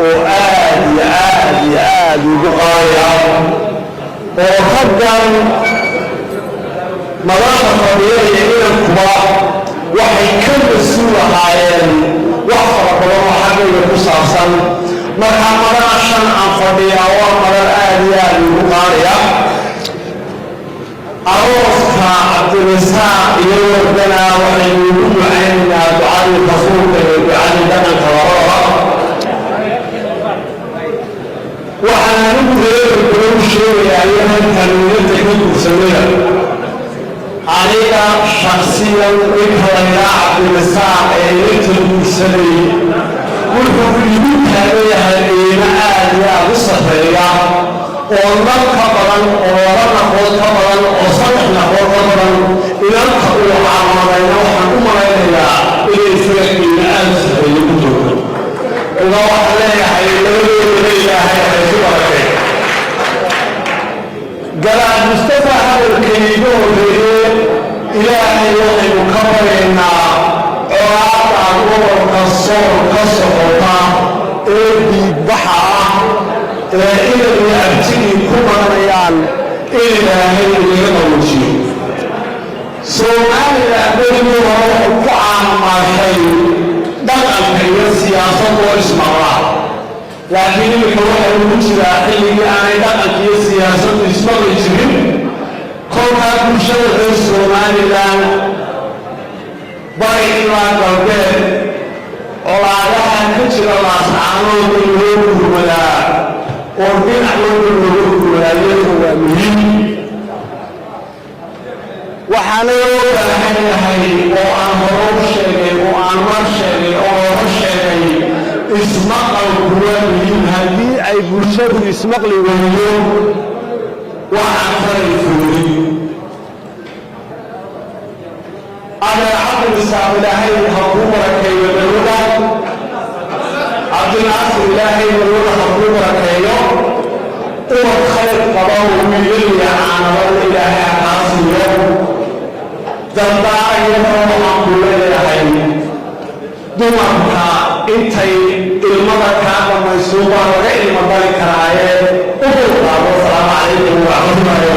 Oo aad iyo aad iyo aad ugu qaaya oo raggan madasha fadhiya iyo inankuba waxay ka mas-uul ahaayeen wax fara badan oo xaggayga ku saabsan. Markaa madashan aan fadhiyaa waa madal aad iyo aad ugu qaadaya. Arooska Cabdirasaaq iyo Wardana waxaynu ugu ducaynaynaa ducadii rasuulka iyo ducadii dhaqanka labadaba. Waxaan anigu reer kula u sheegayaa iyo halkanuunanta ka guursanaya, aniga shaksiyan, ninka laydhaa Cabdirasaaq ee inanta guursanay wuxuu igu taagan yahay qiimo aad iyo aad u sarreeya, oo nal ka badan, oo laba naqood ka badan, oo saddex naqood ka badan. Inanta uu caamadayna waxaan u malaynayaa inay isaga qiimo aad u sarreeya ku joogto. Uga waxaan leeyahay labadooda Ilaahay haysu barakay. Garaad Mustafa hadalkayga horreeye, Ilaahay waxaynu ka baryaynaa colaadda gobolka Sool ka socota ee dhiigbaxa ah ee inan iyo abtigii ku badanayaan in Ilaahay inaga qawajiyo. Soomaalida berigii hore wuxuu ku caanmaashay dhaqanka iyo siyaasadoo ismaqla, laakiin iminka waxaynu ku jiraa xilligii aanay dhaqanka iyo siyaasaddu ismaqli jirin. Kolkaa bulshada reer Somalilan, bari ilaa galbeed, colaadaha ka jira Laascaanood in loo gurmadaa oo dhinac walba looga gurmadaa iyaduna waa muhiim. Waxaana loo baahan yahay, oo aan hore u sheegay, oo aan mar sheegay, oo hore sheegay, ismaqalku waa muhiim. Haddii ay bulshadu ismaqli weydo, waxaan taray foolin. Adeer Cabdirisaaq, Ilaahay ha kuu barakeeyo. Dawlada Cabdinaasir, Ilaahay dawlada ha kuu barakeeyo. Ubad khayr qaba oo wiilaliya caanabada Ilaahay ha kaa siiyo. Dardaarayana waxaan ku leeyahay, dumarka intay ilmada kaa dhammayso baa laga ilmo dhali karaaye u dulqaado. Asalaamu calaykum waraxmatullaahi.